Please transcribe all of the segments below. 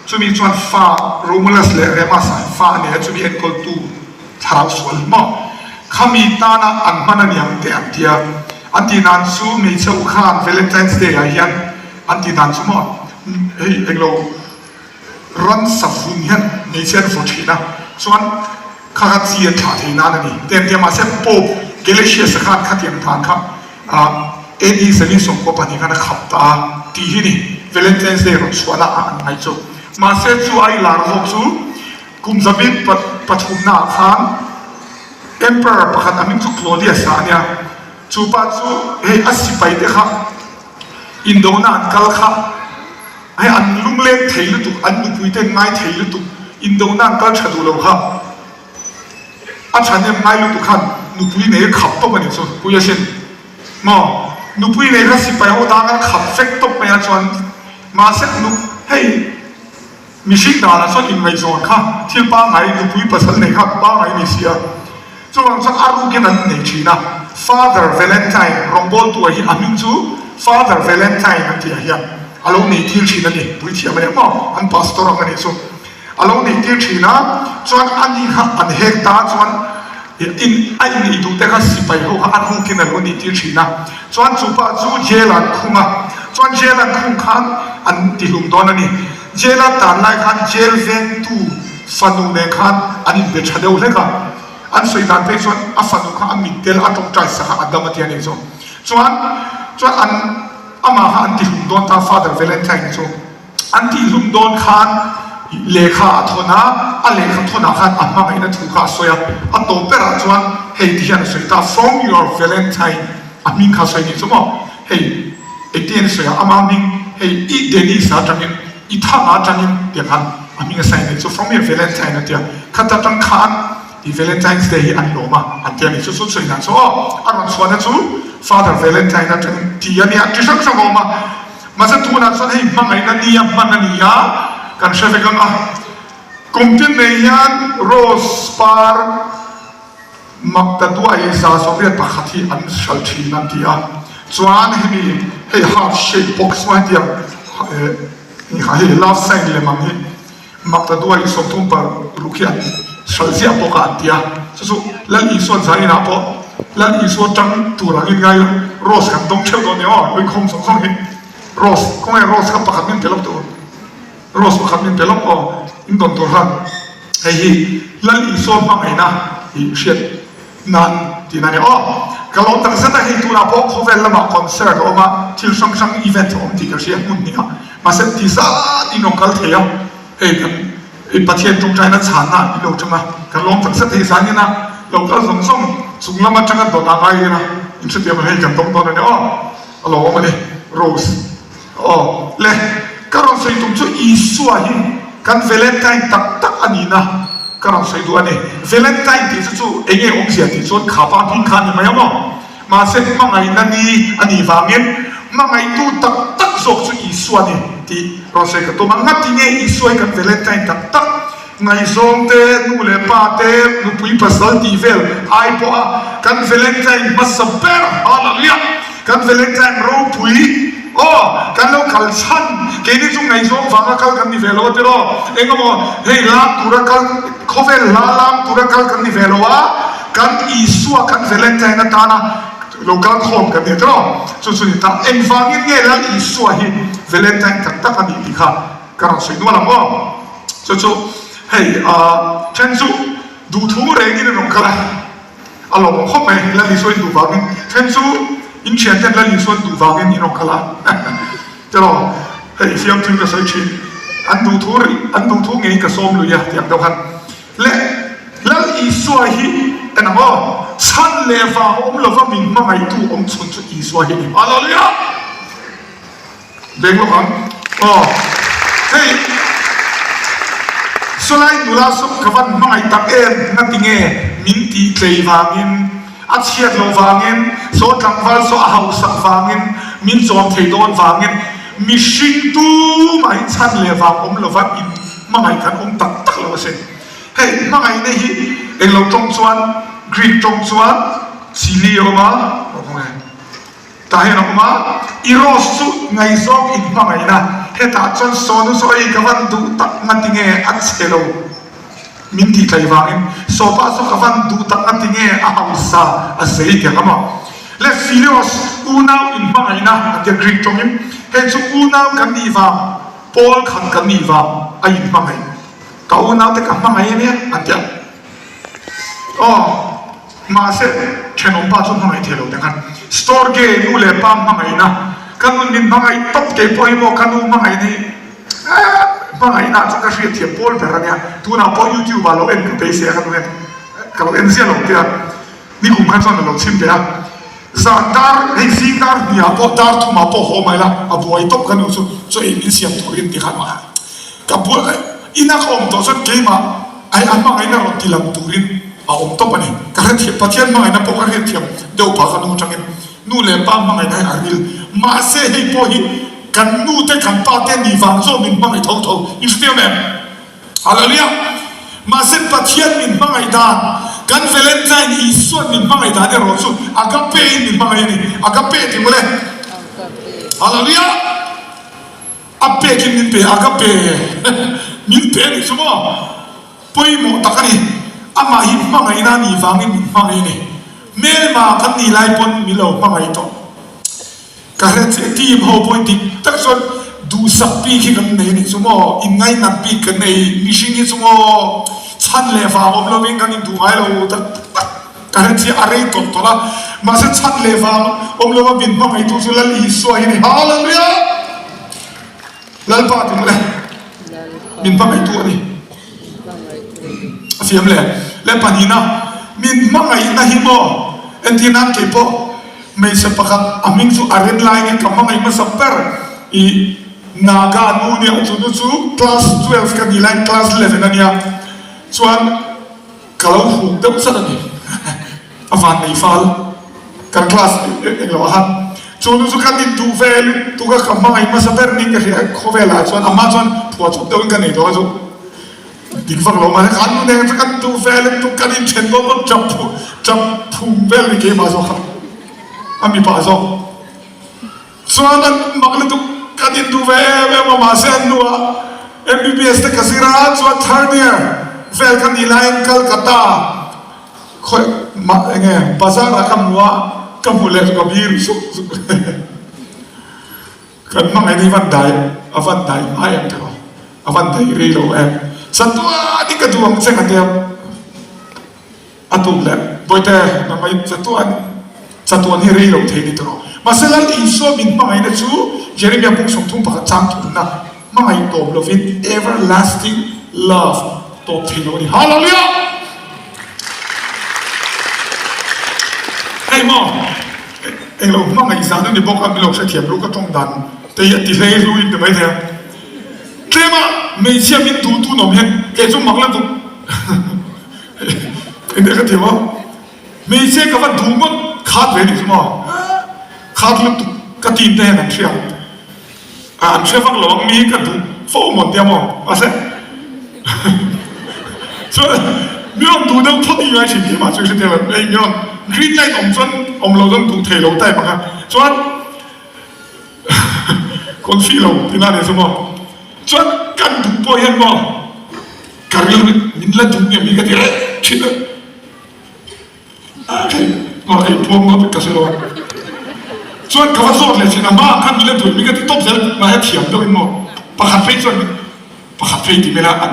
Chumi chuan fa Romulus leh Remus-a fa a nei a, chumi enkawltu thlarau sual maw khami tana an hman a niang teh an ti a. An tih dan chu hmeichhe u khan Valentine's Day ah hian an tih dan chu maw hei englo ransa vun hian hmeichhia an vaw thin a, chuan kha kha chi an thlah thei nan a ni teh an ti a. Mahse Pope Gelasius-a khan khatiang dan kha AD 492 khan a khap ta a tih hi ni Valentine's Day rawn chhuahna ah an ngaih chu. Mahse chu a i lar zawk chu kum zabi pathumna ah khan Emperor pakhat a hming chu Claudius a ania. Chu pa chu hei a sipai te kha indona an kal kha hei an lungleng thei lutuk, an nupui te an ngai thei lutuk, indona an kal tha duh lo kha a thahnem ngai lutuk khan nupui nei a khap tawp a nih chu pui asin maw nupui nei kha sipai ho tan a khap vek tawp mai a chuan mahse nu hei Mihring danah chuan inngaihzawn kha thil pangngai, nupui pasal nei kha pangngai ni si a. Chuvang chuan a rukin an nei thin a. Father Valentine rawngbawltua hi a hming chu Father Valentine an tih ah hian a lo nei tir thin a ni. Puithiam a nia maw? An pastor ang a nih chu. A lo nei tir thin a, chuan ani kha an hek ta chuan in a inneih duh te kha sipai ho kha a rukin a lo nei tir thin a. Chuan chu pa chu jail ah an khung a, chuan jail an khung khan an tihlum dawn a ni. Jail a tan lai khan jail vengtu fanu nen khan an inbe tha deuh hlek a, an sawi dan phei chuan a fanu kha a mit tel a tawngtai sak a, a dam a ti a nih chu. Chuan chuan an amah kha an tihlum dawn ta Father Valentine chu an tihlum dawn khan lehkha a thawn a, a lehkha thawnah khan a hmangaihna thu kha a sawi a, a tawp berah chuan hei ti hian a sawi ta From your Valentine a hming kha a sawi nih chu maw hei. Engtin a sawi a, ama hming hei i Dennis a atangin i Thanga atangin tiang khan a hming a sign leh chu from here Valentine a tia, khata tang khan i Valentine's Day hi an lawm a an tia ni chu chu sawi dan chu aw a rawn chhuahna chu Father Valentine atangin ti a nia ti hrang hrang a awm a, mahse tunah chuan hei hmangaihna nia hman a ni a kan hre vek ang a, kum tin nei hian Rose par. Maktaduai 181 hi an hral thin an ti a, chuan hemi hei heart shape box maw hetiang eh hei love sign lem ang hi Maktaduai 30 par ruk hi an hral ziah bawk a an ti a, chu chu Lal Isuan zan inah pawh Lal Isua tang tur angin ngai ila rose kan dawng theuh dawn nia aw luikhawm zawng zawng hi rose khawnge rose kha pakhat min pe lawk tur. Rose pakhat min pe lawk aw, in dawn tur khan hei hi Lal Isua hmangaihna i hriat nan tihna a ni aw. Ka lawm tak zet a, hei tunah pawh khawvel lamah concert a awm a, thil hrang hrang event a awm tih ka hria hmun hnih a, mahse ti zat in rawn kal thei a, hei kan Pathian tawngtaina chhanna in lo tang a, ka lawm tak zet hei zan ina lo kal zawng zawng chung lam atanga dawn a ngai ila in hrethiam ang hei kan dawng dawn a ni aw, a lawm a ni Rose. Aw le, ka rawn sawi tum chu Isua hi kan Valentine tak tak a nihna ka rawn sawi duh a ni. Valentine tih chu chu eng nge awmzia tih chuan kha pa hming kha a ni mai ang aw. Mahse hmangaihna ni a nih vangin hmangaihtu tak tak zawk chu Isua a ni tih rawn sawi ka tum a. Ngati nge Isua hi kan Valentine tak tak? Ngaihzawng te, nu leh pa te, nupui pasal tih vel ai pawh a kan Valentine hmasa ber Hallelujah! Kan Valentine ropui aw kan lo kal chhan keini chu ngaihzawng vanga kal kan ni ve lo a tiraw eng emaw hei lam tura kal khawvel hla lam tura kal kan ni ve lo a kan Isua kan Valentine atana lo kal khawm kan ni a tiraw chu chu ni ta engvangin nge Lal Isua hi Valentine tak tak a nih tih kha ka rawn sawi nual ang aw chu chu hei then chu duhthu rengin an rawn kal a. A lawmawm khawp mai, Lal Isua in duh vangin, then chu in thian ten Lal Isua an duh vangin in rawn kal a, tiraw hei fiamthu in ka sawi thin, an duh thu an duh thu ngeiin ka sawm lui a tih ang deuh khan le Lal Isua hi en ang aw, chhan leh vang awm lova min hmangaihtu awm chhun chu Isua hi a ni. Hallelujah! Beng lawk ang aw. Hei Sawlai nula saw ka van hmangaih tak em ngati nge min tih tlei vangin a chhiat loh vangin saw tlangval saw a hausak vangin min chawm thei dawn vangin mihring tumahin chhan leh vang awm lova in hmangaih kan awm tak tak lo asin. Hei hmangaihna hi englo tawng chuan Greek tawng chuan chili a awm a. Tah hian a awm a, Eros chu ngaihzawng inhmangaihna. Hetah chuan Sonu saw ei ka van duh tak nga tinge a chhe lo min tih tlai vangin Sawpa saw ka van duh tak nga tinge a hausa a zei tiang a maw? Le Philios unau inhmangaihna an tia Greek tawngin hei chu unau kan nih vang pawl khat kan nih vang a inhmangaih ka unaute ka hmangaih ania an tia. Aw, mahse thenawm pa chu hmangaih thei lo te khan Storge nu leh pa hmangaihna ka nun min hmangaih tawp kei pawh hi maw ka nu hmangaihna hi eeh hmangaihna chu ka hriatthiam pawl ber ania tunah pawh youtube ah lo en ka beisei a ka nu en ka lo en ziah lo tia nikum khan chuan a lo chhim ve a zan dar hei zing dar hniah pawh dar thumah pawh haw mai la a buai tawp ka nu chu chaw ei min siam turin tikhan ka buai ina ka awm tawh chuan keimah Ai a hmangaihna rawn ti lang turin a awm tawp a ni. Ka hrethiam, Pathian hmangaihna pawh ka hrethiam deuh phah ka nu atangin nu leh pa hmangaihna hi a ril. Mahse hei pawh hi kan nu te kan pa te ni vang zawk min hmangaih tho tho i hrethiam em? Hallelujah! Mahse Pathian min hmangaih dan, kan Valentine Isuan min hmangaih dan erawh chu agape in min hmangaih a ni. Agape ti mawle. Hallelujah! A pekin min pe a, ka pe min pe a nih chu maw? Pawimawh tak a ni. Amah hi hmangaihna a nih vangin min hmangaih a ni. Hmelma kan nih lai pawn min lo hmangaih tawh. Ka hre chiah team ho pawhin dik tak chuan duhsak bik hi kan nei a nih chu maw? Inngainat bik kan nei. Mihring hi chu maw chhan leh vang awm lovin kan induh ngai lo tak tak. Ka hre chiah a rei tawlh tawlh a, mahse chhan leh vang awm lova min hmangaihtu chu Lal Isua hi a ni. Hallelujah! Lalpa ti mawle, min hmangaihtu a ni. A fiam le. Le pahnihna, min hmangaihna hi maw? Entir nan kei pawh hmeichhe pakhat a hming chu a ren lai nge ka hmangaih hmasa ber i Naga nu nia chu nu chu class 12 ka nih laiin class 11 a nia chuan Ka lo huk deuh zat a ni. A van nei fal. Kan class eng lo a han. Chu nu chu kan induh ve lutuk a, ka hmangaih hmasa ber ning ka hria khawvel ah chuan amah chuan phuah chawp deuhin ka nei tawh a chu dik vak lo mahse kha nu nen chu kan duh ve lutuk kan inthen dawn pawn tap tap phum vel ni keimah zawk kha a mipa zawk. Chuan an mak lutuk kan induh ve em em a mahse an hnuah MBBS te ka zir a chuan third year vel ka nih laiin Calcutta khawi mah enge bazar ah ka hmu a ka hmu leh chu ka bir zuk zuk kan hmangaih hi van dai a van dai hma em tiraw a van dai rei lo em chatuan in ka duh ang che ka tia. A tuk leh Bawihte, nangmah chatuan chatuan hi rei lo thei ni tawh. Mahse Lal Isua min hmangaihna chu Jeremia buk 31 chang thumna hmangaih tawp lovin everlasting love tawp thei lo a ni. Hallelujah! Hei maw, englo hmangaih zan a ni bawk a, min lo hrethiam ru ka tawng dan te hi a ti hlei hlu in ti mai thei a. Tlema hmeichhia min duh tun awm hian kei chu mak la duh. Enge ka ti maw? Hmeichhia ka va duh ngawt khat ve nih chu maw? Khat lutuk ka team te hian an hria a, an hria vak lo ang mi ka duh fo maw tia maw? Mahse chuan mi rawn duh deuh phawt i ngai thin keimah chu hre tia hei mi rawn green light awm chuan awm lo chuan duh thei lo type ang a chuan Confi lo tina nih chu maw? Chuan kan duh pawh hian maw? Ka rilru min la duh nge mi ka ti reng thin a, a thei maw ei puang ngawt ka hre lo a, chuan ka va zawt leh thin a hmaah khan min la duh mi ka ti tawp zel mahse thiam deuhin maw pakhat phei chuan pakhat phei ti mela an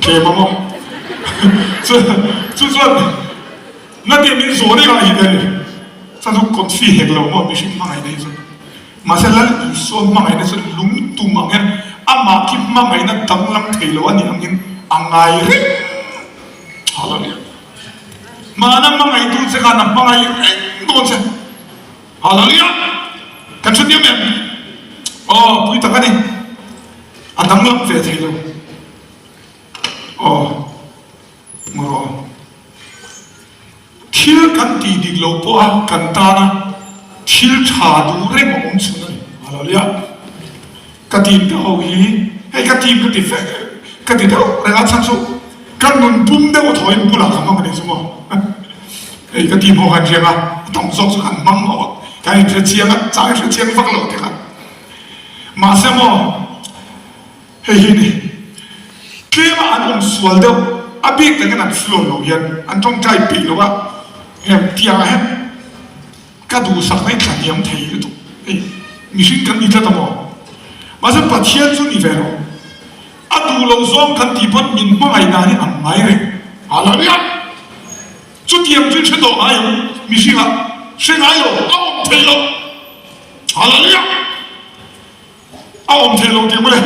tlem a maw chuan chu chuan ngatia min zawh reng ah hi ka ni chuan chu confi hek lo maw mihring hmangaih na hi chu. Mahse Lal Isua hmangaihna chu lung tum ang hian amah khi hmangaihna danglam thei lo a nih angin a ngai reng. Hallelujah. Hmana hmangaihtu che khan a hmangaih reng dawn che. Hallelujah. Kan hrethiam em? Aw, pui tak a ni. A danglam ve thei lo. Aw, ngaw. Thil kan tih dik lo pawha kan tana thil tha duh reng a awm chhun a ni. Hallelujah. Ka team te ho hi hei ka team ka ti fek ka ti deuh reng a chhan chu ka nun pum deuh a thaw in bulah ka hmang a ni chu maw. Hei ka team ho khan riang a a tam zawk chu kan hmang lo a kan inhre chiang a chang hre chiang vak lo te khan. Mahse maw. Hei hi ni. Tlema an awm sual deuh, a bik takin an flow lo hian an tawngtai peih lo a, heng tiangah hian ka duhsak na hi thlahniam thei lutuk. Hei mihring kan ni tlat a maw? Mahse Pathian chu ni ve lo. A duh loh zawng kan tih pawn min hmangaih dan hi an ngai reng. Hallelujah! Chutiang chu i hre tawh ngai ang, mihringah hre ngai lo, a awm thei lo. Hallelujah! A awm thei lo tih mawle.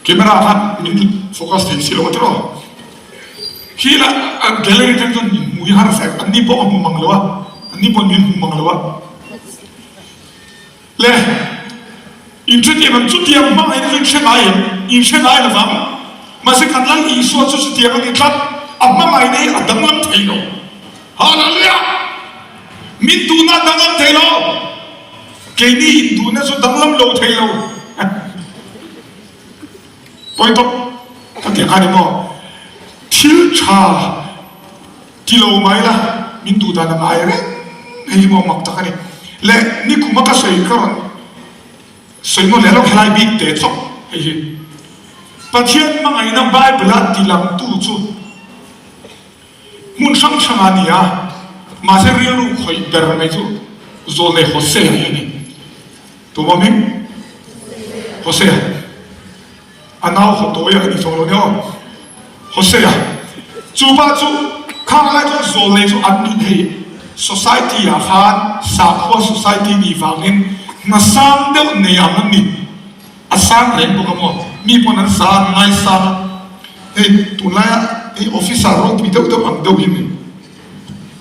Camera khan min focus thei si lo a tiraw. Khi lah gallery tang chuan min hmu hi harsa an ni pawh a hmu mang lo a, an ni pawh min hmu mang lo a. Le inhrethiam ang chutiang hmangaihna chu inhre ngai em? Inhre ngai lo vang. Mahse kan Lal Isua chu chutiang a ni tlat, a hmangaihna hi a danglam thei lo. Hallelujah! Min duhna a danglam thei lo. Keini induhna chu danglam lo thei lo. Pawi tawp ka tih kha ni maw? Thil tha ti lo mai la, min duh dan a ngai reng hei hi maw mak tak a ni. Le nikum a ka sawi ka rawn sawi nawn leh lawk helai bik teh chawp hei hi. Pathian hmangaihna Bible a tilangtu chu Hmun hrang hrang a ni a, mahse rilru khawih ber mai chu Zawlnei Hosea hi a ni. Tumah hming? Hosea. A nau Hotawia ka ni tawh lo nia aw. Hosea. Chu pa chu khang lai chuan Zawlnei chu an nih hei society ah khan sakhua society nih vangin hna sang deuh nei ang an ni. A sang reng bawk a maw? Mi pawn an sa an ngaisang a, hei tunlaia hei officer ropui deuh deuh ang deuh hi ni.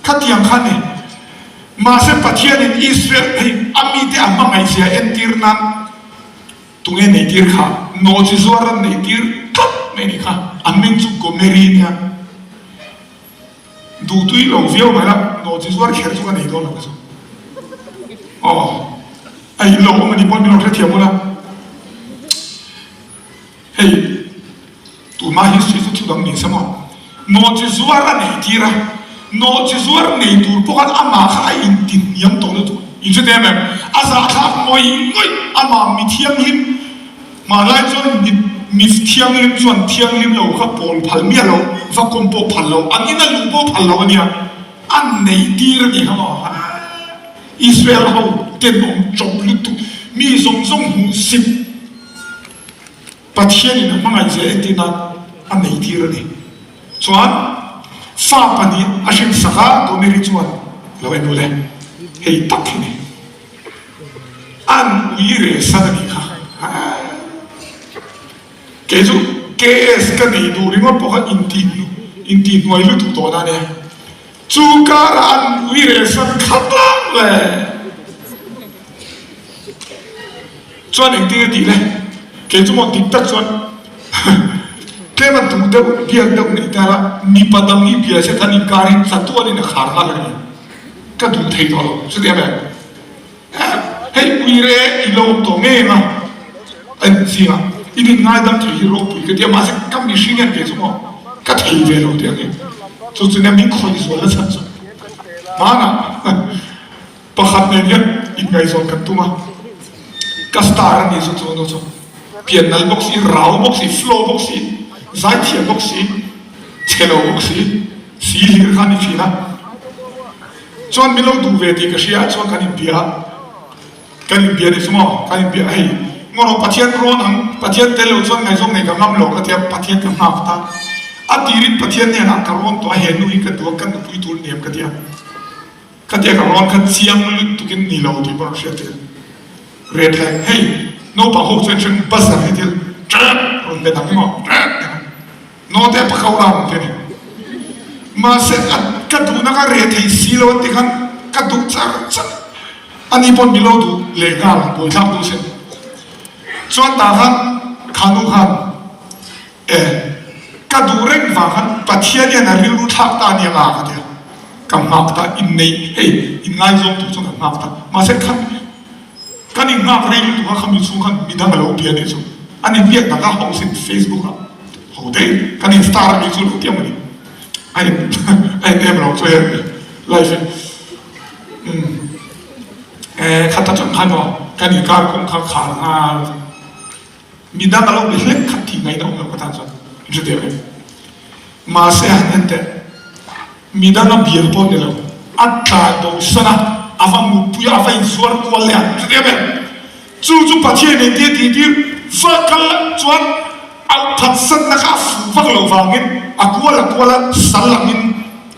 Khatiang kha ni. Mahse Pathianin Israel hei a mite a hmangaihzia entir nan tunge neitir kha? Nawhchi zuar an neitir tlat mai ni kha. A hming chu Gomeri nia. Duhtui lo viau mai la, nawhchi zuar kher chu ka nei dawn lo ka chu. Aw, a in lo awm a ni pawn min lo hrethiam ula. Hei, tunlai history chu thu dang ni se maw? Nawhchi zuar a nei tir a, nawhchi zuar nei tur pawh khan amah kha a inti hniam tawh lutuk. In hre em em? A zahthlak ngawih ngawih, amah mi thianghlim. Hmanlai chuan mi mi thianghlim chuan thianghlim lo kha pawl phal miah lo, va kawm pawh phal lo, an ina luh pawh phal lo a nia, an nei tir a ni kha maw? Israel ho tenawm chawp lutuk, mi zawng zawng hmuh sit Pathianin a hmangaih zel entir nan a nei tir a ni. Chuan fa pahnih a hrinsak a, Gomeri chuan lo en u le, hei tak hi ni. An ui reh san a nih kha. Kei chu KS ka nei duh ringawt pawh kha intih intihhnuai lutuk tawh na ania. Chu karah an ui reh san khat lang le. Chuan engtin a tih le? Kei chu maw dik tak chuan tlem a duh deuh biak deuh neih ta la mipa dang hi bia se khan inkarin chatuanin a khar nghal a ni. Ka duh thei tawh lo chutia ber hei uire i lo awm tawh ngei ang a a in zingah in in ngaidam thei hi ropui ka ti a mahse ka mihring hian kei chu maw ka thei ve lo tih ang hi chu chu nia min khawih zual na chhan chu hmanah pakhat nen hian inngaihzawn kan tum a ka star a ni chu chu nu chu pian nal bawk si rau bawk si flow bawk si zaithiam bawk si chhe lo bawk si. Si hlir kha a ni thin a, chuan min lo duh ve tih ka hria a, chuan kan inbia a, kan inbia ni chu maw, kan inbia a hei ngaw rawh Pathian rawn ang, Pathian tel lo chuan ngaihzawng nei ka ngam lo ka ti a, Pathian ka nghak ta, a tirin Pathian hnenah ka rawn tawh a, he nu hi ka duh a, ka nupui tur nem ka ti a, ka tia ka rawn kha chiang lutukin ni lo tih pawh an hriat theih, red flag hei naupang ho chuan hring buzzer hi thil ṭep rawn bet ang emaw ṭep. Naute a pakho rang ang te ni. Mahse a ka duhna ka reh thei si lo an ti khan ka duh char char. Ani pawn min lo duh leh nghal ang buaithlak duh sin. Chuan tah khan kha nu khan e ka duh reng vang khan Pathian hian a rilru thlak ta ania nga ka ti a. Ka nghak ta inneih hei inngaizawng tur chuan ka nghak ta. Mahse khan Kan innghak rei lutuk a, khami chhung khan midang a lo bia nih chu an inbiak tak a, ho sin Facebook ah ho te kan in star a nih chu lo tiang a ni, a in a in em lo chu hei life hi umm eh khat atang khan maw kan inkar kawng kha khar nghal. Midang a lo be hlek khat tih ngaihna awm lo ka tan chuan in hre teh em? Mahse han en teh, midang a bial pawh ni lo, a tlan bo san a, a va mutpui a, a va inzuar kual leh a, in hre teh em? Chu chu Pathian in tia tih tir va kal chuan a phatsanna kha a fuh vak lo vangin a kual a kual a, sal angin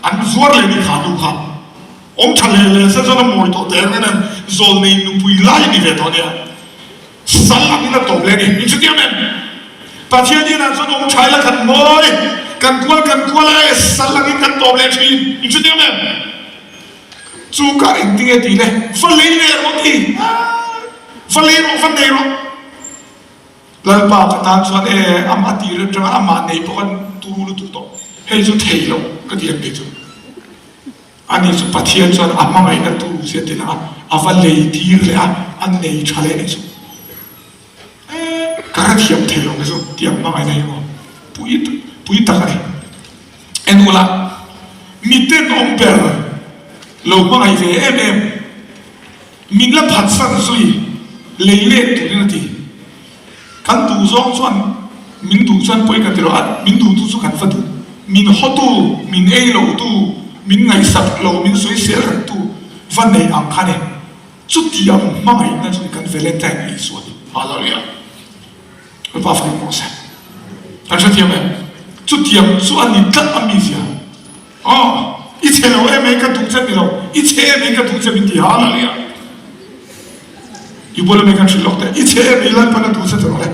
an zuar leh ni kha nu kha. Awm tha leh leh se chuan a mawi tawh teh reng a, zawlnei nupui lai a ni ve tawh nia. Sal angin a tawp leh a ni. In chutiang em? Pathian inah chuan awm tha ila kan mawi, kan kual kan kual a e, sal angin kan tawp leh thin. In chutiang em? Chu ka engtinge tih le? Va lei leh rawh ti. Va lei rawh, va nei rawh. Lalpa ka tan chuan e, a tir atanga amah nei pawh kan turu lutuk tawh. Hei chu thei lo ka ti ang kei chu. Ani chu Pathian chuan a hmangaihna tur zia ti lang a, a va lei tir leh a, a nei tha leh anih chu. Ka ra thiam thei lo kha chu tiang hmangaihna hi maw pui pui tak a ni. En ula, mi tenawm ber lo hmangaih ve em em, min la phatsan zui lei let turin a ti. Kan duh zawng chuan min duh chuan pawi ka ti lo a, min duhtu chu kan va duh. Min hawtu, min ei lotu, min ngaihsak lo, min sawisel rengtu va nei ang kha ni. Chutiang hmangaihna chu kan Valentine Isua hi. Hallelujah! Lalpa fakin rawh se. Kan hrethiam em? Chutiang chu a ni tlat a mizia. Aw, i chhe lo em ei ka duh che ni lo, i chhe em ei ka duh che min ti hallelujah. I bula mi kan hrilh lawk teh, i chhe em ei Lalpan a duh che ti rawh le.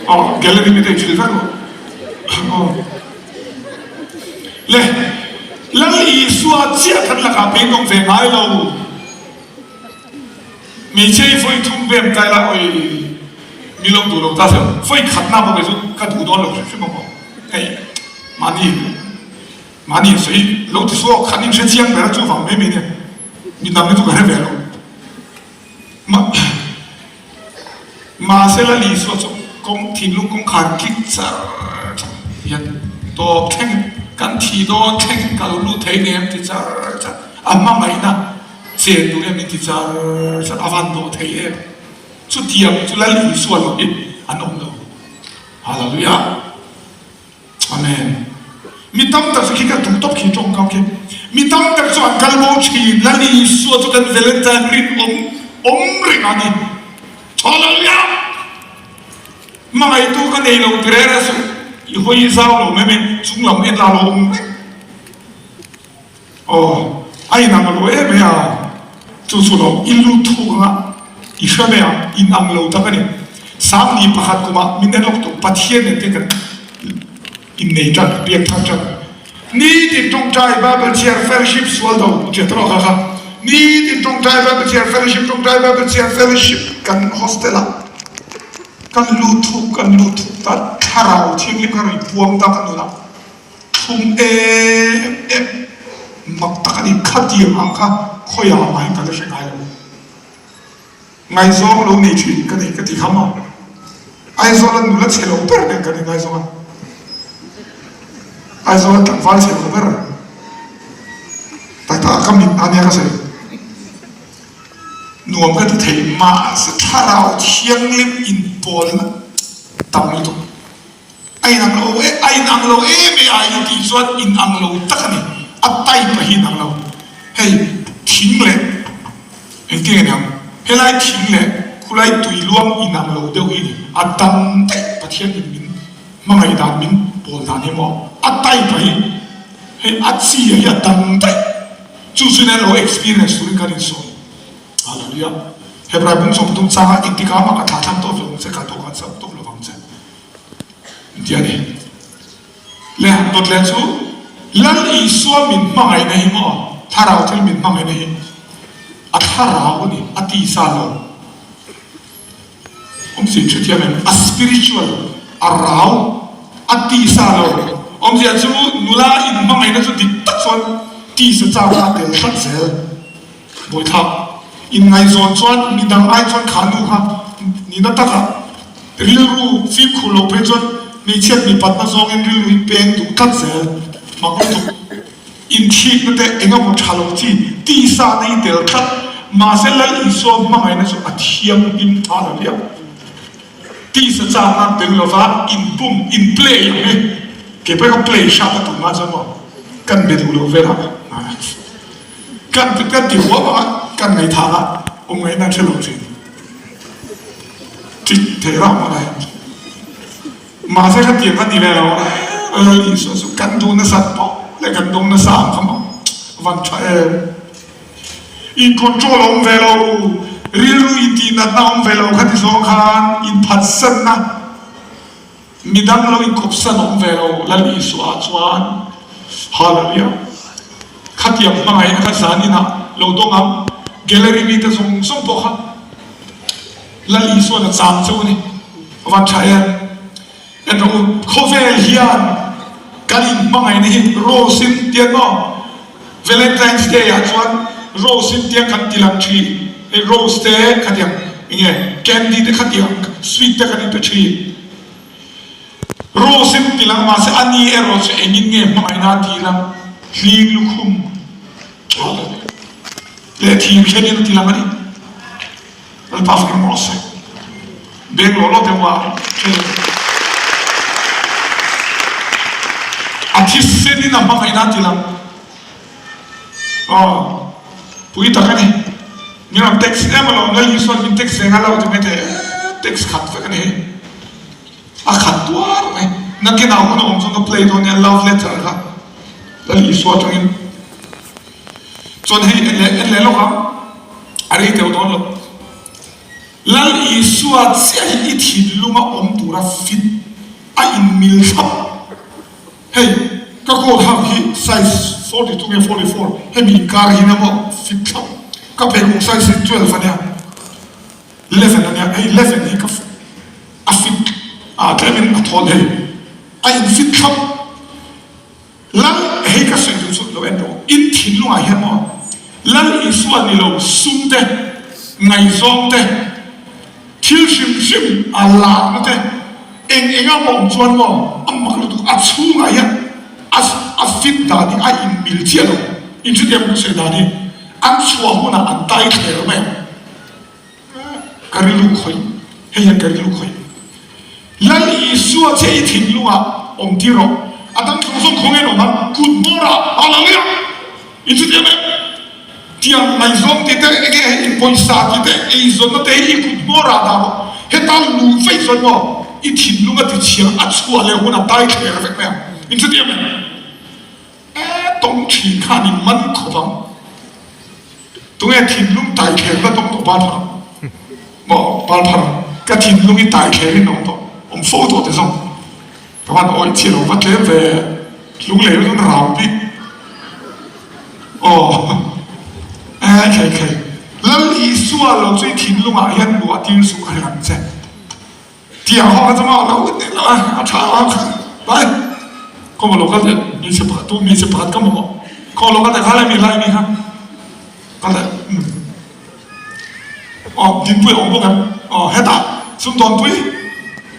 Aw, gallery mi te i hrilh vek rawh. Aw. Le, Lal Isua chiah kan lakah beidawng ve ngai lo. Hmeichhia hi vawi thum vem kai la oi mi lo duh lo ta se vawi khat na pawh kei chu ka duh dawn lo hrim hrim ang aw hei mahni mahni in sawi lo ti suak khan in hre chiang ber a chuvang mai mai nia mi dang hi chu ka hre ve lo ma Mahse Lal Isua chu kawng thinlung kawngkhar kik char char hian tawp thleng kan thi dawn thleng ka lo lut thei ngei em ti char char a hmangaihna chen tur hian min ti char char a van dawh thei em chutiang chu Lal Isua lo hi an awm lo. Hallelujah. Amen. Mi tam tak chu khi ka duh tawp khi tawngkam khi. Mi tam tak chu an kal bo thin. Lal Isua chu kan Valentine rin awm awm reng a ni. Hallelujah! Hmangaihtu ka nei lo ti reng a suh. I hawi zau lo mai mai chung lam en la lo awm reng. Aw, a inang lo em mai a, chu chu lo i lut thuk anga i hre mai a, inang lo tak a ni. Sangni pakhat kumah min en lawk tawh, Pathian nen te kan innei tan, biak thar tan. Nitin tawngtai Bible chhiar fellowship sual do tia tawh kha kha. Nitin tawngtai Bible chhiar fellowship tawngtai Bible chhiar fellowship kan hostel ah kan lut thuk kan lut thuk ta thlarau thianghlim kha rawn puang ta kan nunah. Thlum em em mak tak a ni. Khatiang ang kha khawiah mah hian ka la hre ngai lo. Ngaihzawng lo nei thin ka nei ka ti kham a. Aizawl a nula chhe lo ber nen kan ingaizawng a. Aizawl a tlangval chhe lo ber tak tak a ka mit a nia ka sawi. Nuam ka ti thei mahse thlarau thianghlim inpawlna tam lutuk. A inang lo e, a inang lo em e a i tih chuan inang lo tak a ni. A type a hi inang lo. Hei thing leh engtin nge niang? Helai thing leh khulai tui luang inang lo deuh hi a ni. A dang daih Pathian in min hmangaih dan min pawl dan hi maw? A type a hi hei a chi a hi a dang daih. Chu chu nen lo experience turin kan insawi. Hallelujah. Hebrai bung 13 changa engtikah mah ka thla thlang tawp lo ang che, ka dawhkan sak tawp lovang che. Ti a ni. Le han dawt leh chu Lal Isua min hmangaihna hi maw, thlarau thil min hmangaihna hi a thlarau a ni, a tisa lo. Awmzia in hrethiam em? A spiritual, a rau, a tisa lo. Awmzia chu nula inhmangaihna chu dik tak chuan tisa chak a tel tlat zel. Bawithlak inngaihzawn chuan midang ai chuan kha nu kha nihna takah rilru fimkhur loh phei chuan hmeichhiat mipatna zawngin rilru hi peng duh tlat zel mak lutuk. Inthikna te eng emaw tha lo chi tisa na hi tel tlat mahse Lal Isua hmangaihna chu a thianghlim tha lo viau. Tisa chakna tel lova inbum, in play ang hi kei pawh ka play hrat a tumah chuan maw kan be duh lo velah kan kan ti huam ang a, kan ngaihthah a awm ngaihna an hre lo thin. Ṭit thei rauh mah lai. Mahse khatiang ka ti ve lo Lal Isua chu kan duh nasat pawh leh kan dawng nasa ang kha maw van tha em. In control a awm ve lo, rilru intihnatna a awm ve lo khati zawng khan inphatsanna midang lo inkawpsan a awm ve lo Lal Isua ah chuan Hallelujah. Khatiang hmangaihna kha zan inah lo dawng ang gallery mite zawng zawng pawh kha. Lal Isuan a chang chauh a ni. A van tha em? En rawh u, khawvel hian kan inhmangaihna hi Rose in tiang maw? Valentine's Day ah chuan Rose in tiang kan ti lang thin. Hei Rose te khatiang enge candy te khatiang sweet te kan inpe thin. Rose in ti lang mahse a ni erawh chu engin nge hmangaihna a ti lang? Hling lukhum leh thir khenin a ti lang a ni. Lalpa fing rawh se. Beng law law deuh a thil a thisen in a hmangaihna a ti lang. Aw pui tak a ni. Min rawn text em alawm Lal Isuan min text ve ngal lo ti mai teh text khat vek a ni hei. A khat tuar mai. Nakinah hun a awm chuan ka play dawn nia love letter kha Lal Isua atangin. Chuan hei en leh en leh lawk ang, a rei teuh dawn lo. Lal Isua chiah hi i thinlunga awm tura fit a inmil thlap. Hei ka coat hak hi size 42 nge 44 hemi inkar hi nia maw fit thlap. Ka pheikhawk size hi 12 ania, 11 ania, hei 11 hi ka a fit a tlemin a thawl hei a in fit thlap. Lal, hei ka sawi duh chu lo en rawh, in thinlungah hian maw Lal Isua ni lo sum te, ngaihzawng te, thil hrim hrim a lakna te, eng eng a awm chuan maw a mak lutuk, a chhungah hian a a fit dan hi a inmil chiah lo, in hrethiam ka sawi dan hi an chhuah hunah an tai thler mai ang. Ka rilru khawih, hei hian ka rilru khawih. Lal Isua che i thinlungah awm tir rawh. A dang zawng zawng khawngaih in awm a, kut hmawrah a lo nia. In chutiang em? Tiang ngaihzawng tih te, enge hei in pawisa tih te, eizawnna te hi i kut hmawrah dah rawh. Heta luh vaih chuan maw i thinlung a tichhia a chhuah leh hun a tai thler vek mai ang. In chutiang em? E tawng thin khan in man khawp ang. Tunge thinlung tai thler la tawng tawh bal phar ang maw bal phar ang ka thinlung hi tai thler in awm tawh awm fo tawh te zawng ka van awih chiah lo va tlem ve lunglei chu rau bik aw e khei khei Lal Isua lo chu i thinlungah hian luah tir suh ka hre ang che. Tiang ho kha chu maw lo tih loh a, a tha a bai khaw maw lo kal teh hmeichhe pakhat tu hmeichhe pakhat ka mamawh khaw lo kal teh kha lai mi lai mi kha kal teh umm aw dinpui a awm bawk em aw hetah sumdawnpui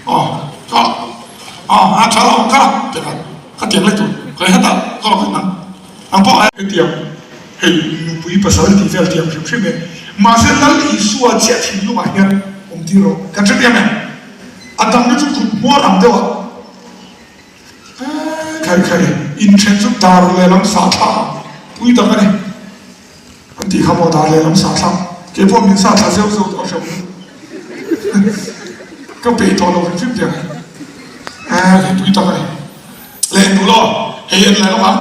aw ka aw a tha lo ka tih kha ka tiang leh tur khawi hetah ka lo kal nang ang pawh hetiang hei nupui pasal tih vel tiang hrim hrim e mahse Lal Isua chiah thinlungah hian awm tir rawh kan hre em em a dang te chu kut hmuar ang deuh a khai khai inthen chu dar lehlam sah thlak ang pui tak a ni an tih kha maw dar lehlam sah thlak keipawh min sah thla zeuh zeuh tawh a hrem ka peih tawh lo hrim hrim tiang hei pui tak a ni. Leh duh lo, hei en lai lawk ang.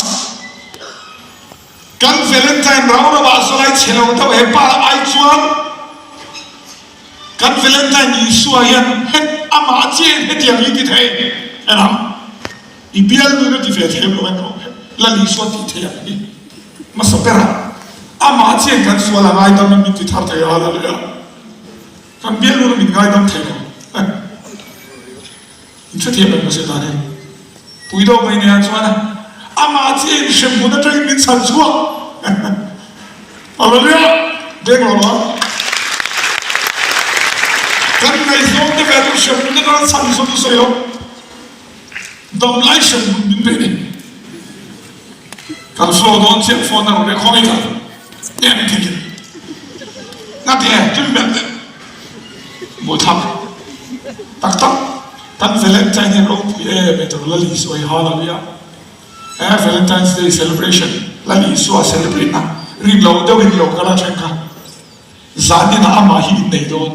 Kan Valentine rau rau ah zawlai chhe lo deuh he pa ai chuan kan Valentine Isua hian het amah chiah in hetiang hi ti thei en ang. I bialnu in a ti ve thei lo en rawh Lal Isua tih thei ang hi hmasa ber ah amah chiah in kan sual a ngaidam in min ti thar thei a hallelujah. Kan bialnu in min ngaidam thei lo. In hrethiam em ka dan hi? Pui deuh mai nia chuan amah chiah in hremhmun atangin min chhan chhuak Hallelujah! Beng lo lo Kan ngaihzawng te ve chu hremhmun atanga chhan sawn chu sawi lo Damlai hremhmun min pe ni Kan flow dawn chiah phone a rawn ri khawngaih tak em thekin Ngati e chumi ber teh Buaithlak. Tak tak, kan Valentine hian ropui em em tur Lal Isua hi Hallelujah. He Valentine's Day celebration Lal Isua celebrate na rin lo deuhin lo kal a then kha zan inah amah hi innei dawn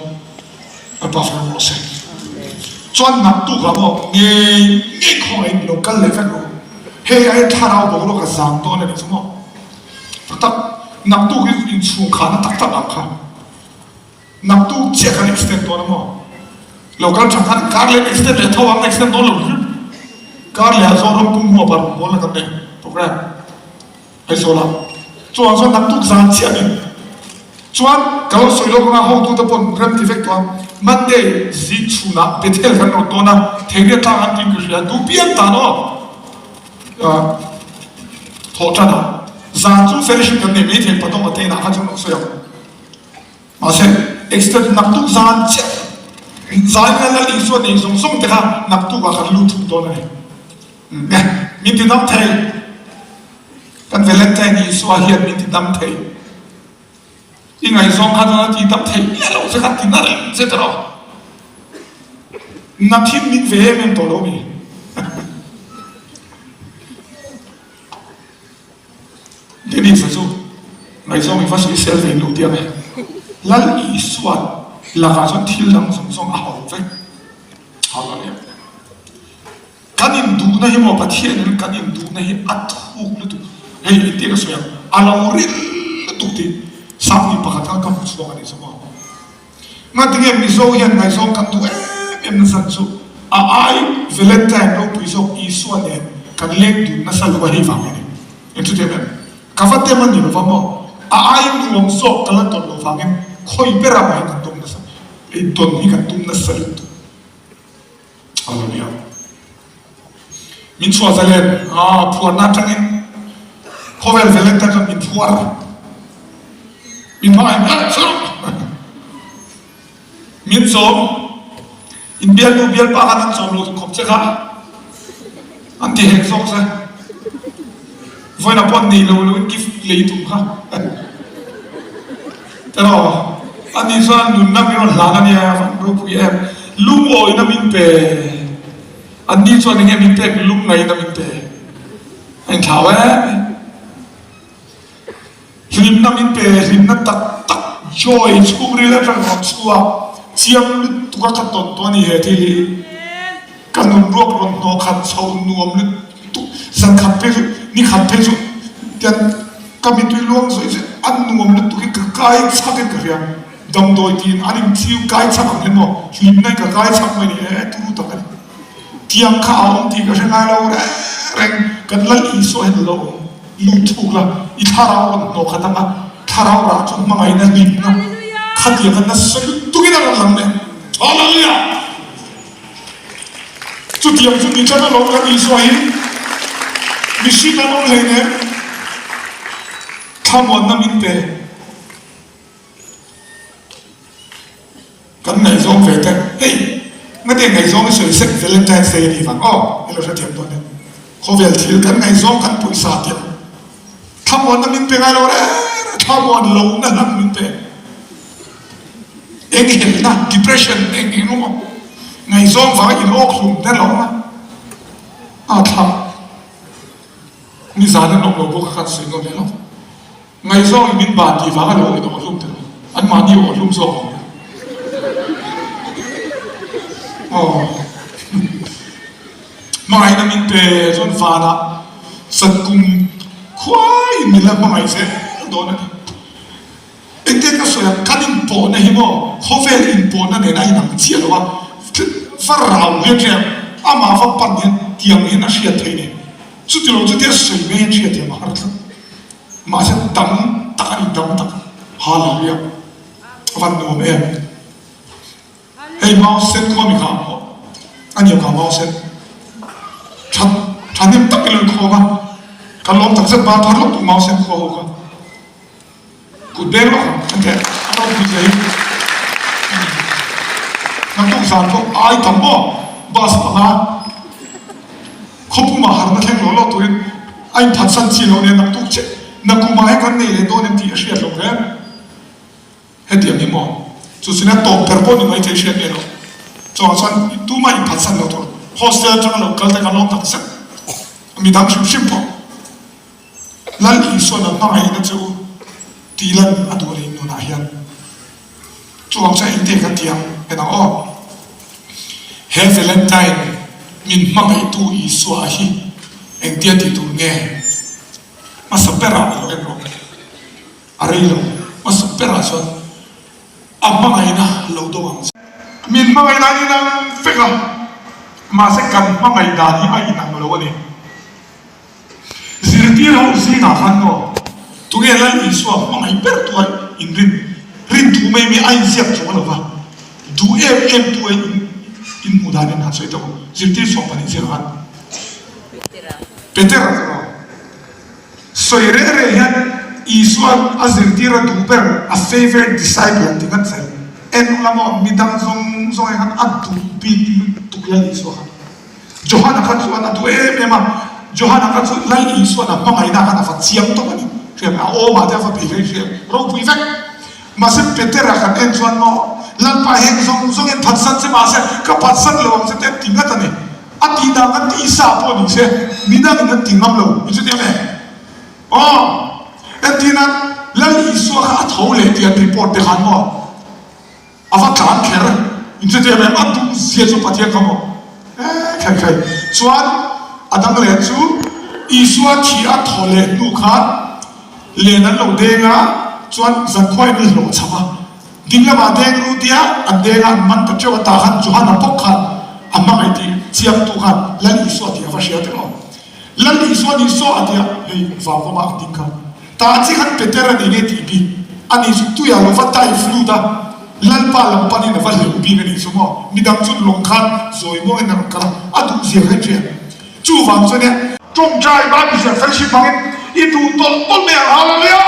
a pa far rawh se. Chuan naktuk ah maw ngei ngei khawngaih in lo kal leh vek rawh u. Hei ai thlarau boruak a zang dawn a nih chu maw. Tak tak, naktuk hi inchhungkhahna tak tak ang kha. Naktuk chiah kan extend dawn a maw? Lo kal tha khan kar leh extend leh tho ang, extend dawn lo hrim. Kar leh ah Zoram pum huap ah rawn bawl na kan nei program Aizawl ah. Chuan chuan naktuk zan chiah a ni. Chuan ka lo sawi lawk anga hotute pawn rem ti vek tawh a, Monday zing chhun ah Bethel kan rawn dawn a, Theiria tlang an tiin ka hria, duh pian tan aw. Thawh tan ah zan chu fellowship kan nei maithei Patawng a te inah kha chuan ka sawi ang. Mahse, extend naktuk zan chiah zaina Lal Isua nei zawng zawng te kha naktukah kan lut thung dawn a ni. Nge, min ti dam thei. Kan Valentine Isua hian min ti dam thei. I ngaihzawng kha chuan a ti dam thei miah lo che kha ti na reng che tawh. Na thin min ve em em tawh lo mi. Dennis-a chu ngaihzawng in va sawisel ve luh diam e. Lal Isuan lakah chuan thil dang zawng zawng a hau vek. Hallelujah. Kan induhna hi maw Pathian in kan induhna hi a thuk lutuk. Hei engtin ka sawi ang, a lo ril lutuk tih Sangni pakhat khan ka hmu chhuak a nih chu maw. Ngatinge Mizo hian ngaihzawng kan duh em em nasa chu a ai Valentine ropui zawk Isua nen kan leng dun nasa lo a hei vang hi a ni. Eng chu tih em? Ka va tem a ni lova maw? A ai nuam zawk ka la tawn lo vangin khawi ber ah mah hian kan tum nasa, tawn hi kan tum nasa lutuk. Hallelujah. Min chhuah zalen a phuarna atangin khawvel Valentine chuan min phuar. Min hmangaih hmel chu min chawm. In bialnu bialpa khan an chawm lo khawp che kha an ti hek zawk che. Vawiin ah pawh nei lo lo in gift lei tum kha. Erawh ani chuan nunna min rawn hlan a nia, van ropui em. Lungawina min pe. Anni chuan enge min pek? Lungngaihna min pe. A inthlau em em. Hlimna min pe, hlimna tak tak, joy chhungril atang rawn chhuak chiang lutuk a ka tawn tawh a ni he thil hi. Ka nun ruak rawn hnawh khat chho nuam lutuk, zan khat phei chu, ni khat phei chu tian ka mitui luang zawih zawih a nuam lutuk hi ka kai chak in ka hria. Damdawi tiin an inchiu kai chak ang hian maw hlimna in ka kai chak mai ni e turu tak a ni. Tiang kha a awm tih ka hre ngai lo reng reng, kan Lal Isua hian a lo awm lut thuk la, i thlarau rawn hnawh khat ang a, thlarau rah chu hmangaihna hlimna khatiang kha nasa lutuk in a rawn lang leh. Hallelujah! Chutiang chu ni tlat alawm kan Isua hi mihring an awm hleinem, thlamuanna min pe. Kan ngaihzawng ve te, hei ngate ngaihzawng i sawi sek Valentine's Day a nih vang aw i lo hrethiam dawn em? Khawvel thil kan ngaihzawng kan pawisa tiang thlamuanna min pe ngai lo reng reng, thlamuan lohna hlang min pe. Eng helna, depression eng eng emaw ngaihzawng vanga in awk hlum te lo awm a, a thlah nizan an awm lo bawk a kan sawi nawn leh lo. Ngaihzawng in min ban tih vanga lo in awh hlum teh an mahni awh hlum zawk ang nia. Aw hmangaihna min pe chuan vanah satkum khuaiin min la hmangaih zel dawn a ni. Engtin ka sawi ang, kan inpawhna hi maw khawvel inpawhna nen a inang chiah lo a, va rau hian hria amah va pan hian tiang hian a hriat theih ni. Chutilo chutia sawi mai hian hriat thiam a har tlat. Mahse dam tak a ni, dam tak. Hallelujah! A van nuam em! Hei mau sen khua mi kha a ni kha mau sen. Tha thahnem tak in an khawm a, kan lawm tak zet ban thar lawk tuk mau sen khua ho kha. Kut beng lawk ang an theh a ropui zia hi. Naktuk zan pawh ai tam maw bus panga khawpumah harna thleng lo lo turin a inphatsan chi lo nia naktuk chiah nakumah hian kan nei leh dawn em tih a hriat loh reng. Hetiang hi maw chu chu nia tawp ber pawh ni maithei hriat nge lo. Chuvang chuan tumah inphatsan lo tur hostel atanga lo kal te kha lawm tak zet midang hrim hrim pawh Lal Isuan a hmangaihna chu tih lan a duh a ni nunah hian. Chuvang chuan engtin kan ti ang en ang aw. He Valentine min hmangaihtu Isua hi engtia tih tur nge hmasa berah a lo en rawh. A rei lo, hmasa berah chuan a hmangaihna lo dawng ang che. Min hmangaihna a inang vek a, mahse kan hmangaih dan hi a inang lo a ni. Zirtir ho zingah khan maw tunge Lal Isua hmangaih ber tu a inrin rin thu mai mai a inziak chuang lo va, duh em em tu a inhmuh danin han sawi tawh ang. Zirtir suak pahnih zingah khan Petera chu maw sawi reh reh hian Isua'n a zirtir a duh ber a favourite disciple an ti ngat zel. En ula maw midang zawng zawng ah khan a duh bik lutuk Lal Isua khan. Johana kha chuan a duh em em a, Johana kha chu Lal Isuan a hmangaihna khan a va chiang tawp a ni. Hriat a awmah te a va bei hlei hriat ropui vek. Mahse Petera kan en chuan maw, Lalpa heng zawng zawngin phatsan che mahse ka phatsan lo ang che te an ti ngat a ni. A tih dan kha tisa pawh ni se midangin an ti ngam lo. I chutiang em? Aw, entirna Lal Isua kha a tho leh tih an report te khan maw, A va tlan kher in chu tiang em a duh zia chu Pathian kha maw eh kher kher chuan a dang leh chu Isua thi a thaw leh hnu khan len an lo deng a chuan zankhua in a hlawh cham a ding lamah deng ru tia an deng a an man ta teuh a tah khan Johana bawk khan a hmangaih tih chiang tu khan Lal Isua tih a va hria teuh a. Lal Isua nih saw a tia, hei vangawm ah a ding kha. Tah chi khan Peter a nei nge tih bik a nih chu tuiah lo va dive lut a, Lalpa lam panin a va hleuh bik a nih chu maw? Midang chu lawng khan zawi muangin a rawn kal a, a duh zia kha i hria. Chuvang chuan nia. Tawngtai Bible ziah fellowship hmangin i duh tawlh tawlh mai ang, Hallelujah!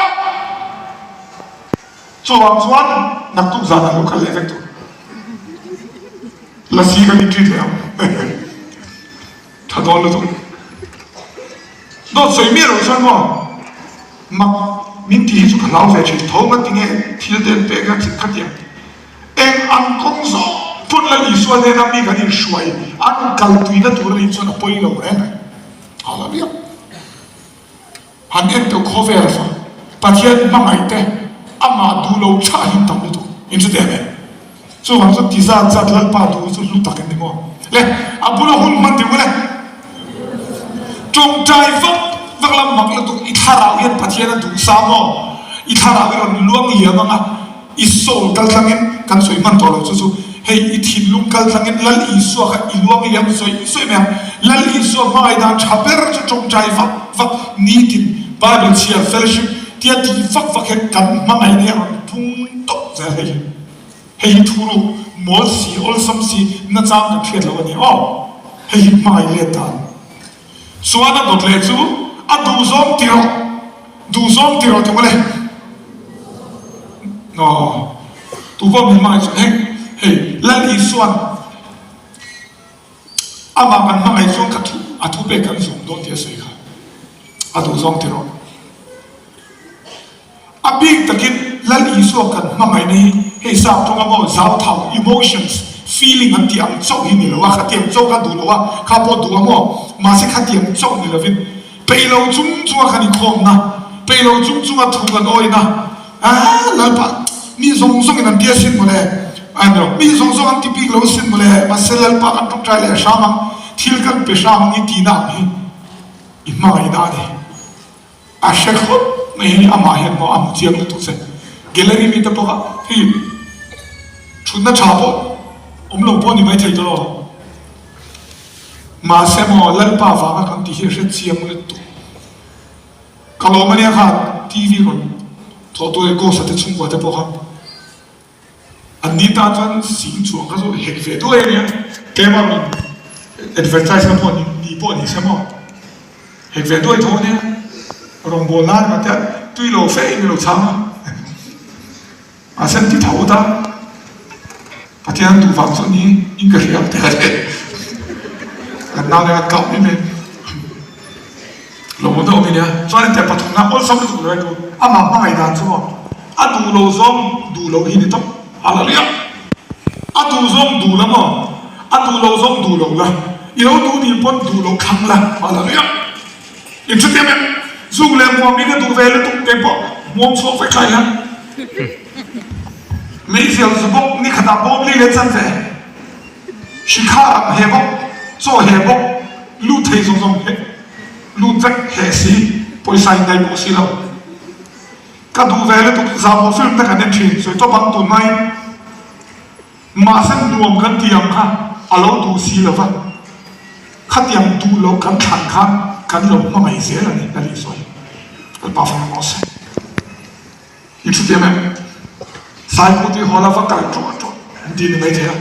Chuvang chuan naktuk zanah lo kal leh vek tur. Lasi kan in treat leh ang. Tha dawn lutuk. Dawt sawi miah loh chuan maw mak min tih hi chu ka hlau ve thin tho nga tinge thil te an pek a khatiang eng an kawng zawng pawn Lal Isua hnena mi kan inhruai an kal tuina tur a nih chuan a pawi lo reng reng. Hallelujah. Han en teuh khawvel fa Pathian hmangaih te amah duh lo thlah hi tam lutuk in hre teh em? Chuvang chuan ti zat zat Lalpa duh chu hlu tak in ni maw? Le a bula hun hman deuh le tawngtai vak vak lam mak lutuk i thlarau hian Pathian a duh sa maw? I thlarau hi rawn luang liam ang a. I soul kal tlangin kan sawi hman tawh lo chu chu hei i thinlung kal tlangin Lal Isua kha i luang liam sawi sawi mai ang. Lal Isua hmangaih dan tha ber chu tawngtai vak vak nitin Bible chhiar fellowship tia tih vak vak hian kan hmangaih na hi a rawn phung tawp zel hei hi. Hei hi thu ruk mawl si awlsam si nachang kan hriat lo a ni aw. Hei hi hmangaih let dan. Chuan a dawt leh chu a duhzawng ti rawh, duhzawng ti rawh ti mawle. Aw, tu pawh min hmangaih chuan hei, hei Lal Isuan amah kan hmangaih chuan ka thu, a thu pek kan zawm dawn tih a sawi kha, a duhzawng ti rawh. A bik takin Lal Isua kan hmangaihna hi hei sap tawnga maw zauthau, emotions, feeling an tih ang chauh hi ni lo a, khatiang chauh kha duh lo a, kha pawh duh a maw, mahse khatiang chauh ni lovin peih lo chung chunga kan inkhawmna, peih lo chung chunga thu kan awihna, aah Lalpa mi zawng zawngin an ti asin mawle, a ni lo, mi zawng zawng an ti bik lo asin mawle, mahse Lalpa kan tawngtai leh hram ang, thil kan pe hram ang i tihna ang hi i hmangaihna a ni. A hre khawp mai hi amah hian maw a hmu chiang lutuk che. Gallery mi te pawh kha hei thutna tha pawh awm lo pawh ni mai thei tawh lo. Mahse maw Lalpa vanga kan tih hi a hre chiang lutuk. Ka lawm ania kha TV rawn thawh tur leh Ghost-a te chhungkua te pawh kha. An ni tan chuan sing chuang kha chu hek ve duai a nia, tlema rawn advertise na pawh ni pawh ni se maw, hek ve duai tho a nia, rawngbâwl nan mah te tui lo fe in i lo chhang a, mahse an ti tho ta, Pathian an duh vang chu ni in ka hria ang te ka ti, kan nau nen an kau mai mai. Lo maw deuh a nia. Chuan in teh pathumna awlsam lutuk lo tu amah hmangaih dan chu maw a duh lo zawng duh lo hi ni tawp. Hallelujah! A duh zawng duh la maw? A duh lo zawng duh lo la, i lo duh nih pawn duh lo thlang la, Hallelujah! In hre thiam em? Zuk leh hmuam hi ka duh ve lutuk te pawh hmuam chhuak vek lai hian meizial zu bawk ni khatah bawm li leh chan ve, hri kha ram he bawk, chaw he bawk, lut thei zawng zawng he lut vek he si, pawisa in daih bawk si lo. Ka duh ve lutuk zahmawh film te kan en thin, sawi tawp ang tunlaiin. Mahse nuam kan ti ang kha a lo duh si lo va, khatiang duh loh kan thlan khan kan lo hmangaih zel a ni, ka lih sawi. Lalpa fang emaw se. In hrethiam em? Saikhu tih haw la va kal ṭawh ṭawh an ti ni maithei a.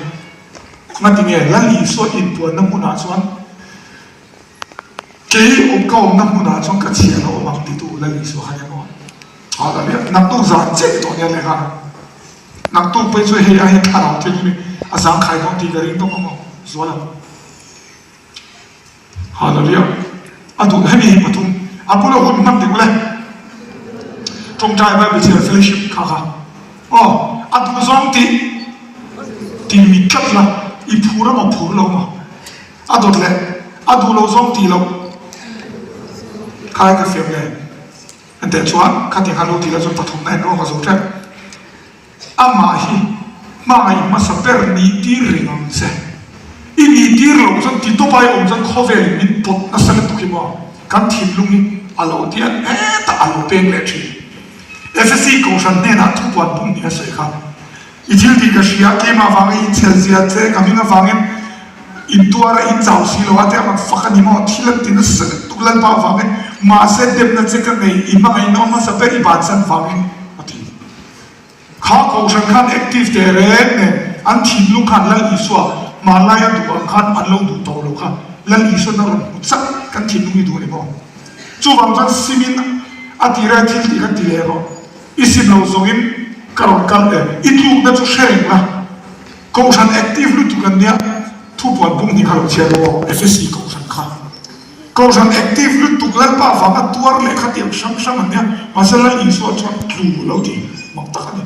Ngati nge Lal Isua inpuanna hmunah chuan kei awm ka awmna hmunah chuan ka chhiar a awm ang titu Lal Isua kha nia maw? Hallelujah. Naktuk zan chiah ni tawh nia lehkha. Naktuk pawh chu hei aiin thlarau thil hi a zangkhai dawn tih ka ring tawp ang aw, zual ang. Hallelujah. A duh hemi hi pathum a bula hun hman deuh le. Tawngtai Bible chhiar fellowship kha kha. Aw, a duh zawng tih ti mit tlat la, i phur amaw phur lo maw? A dawt leh a duh lo zawng tih loh kha ka fiam le. Enteh chuan khatiang khan lo ti la chuan pathumna en rawk a zo tep. Amah hi hmangaih hmasa ber nih tir reng ang che. I nih tir loh chuan ti tawp ai awm chuan khawvel in min pawt nasa lutuk hi maw kan thinlung hi a lo tian hetah a lo peng leh thin. Efesi kohhran hnenah thupuan bung nih a sawi kha. I thil tih ka hria, keimah vanga i inchhel zia che, ka hming avangin intuar a inchau si lo a te a rawn fak a ni maw? Thil an ti nasa lutuk Lalpa avangin, mahse demna che ka nei, i hmangaihna awm hmasa ber i bansan vangin a ti. Kha kohhran khan active teh reng nen an thinlung khan Lal Isua hmanlai a duh ang khan an lo duh tawh lo kha Lal Isuan a rawn hmu chak kan thinlung hi duh a ni maw? Chuvang chuan simin a ti reng thil tih kha ti leh rawh. I sim lo zawngin ka rawn kal e. I tlukna chu hre reng la. Kohhran active lutuk an nia, thupuan bung hnih kha lo chhiar rawh aw, FSC kohhran kha. Kohhran active lutuk Lalpa vanga tuar leh khatiang hrang hrang an nia, mahse Lal Isua chuan tlu lo ti mak tak a ni.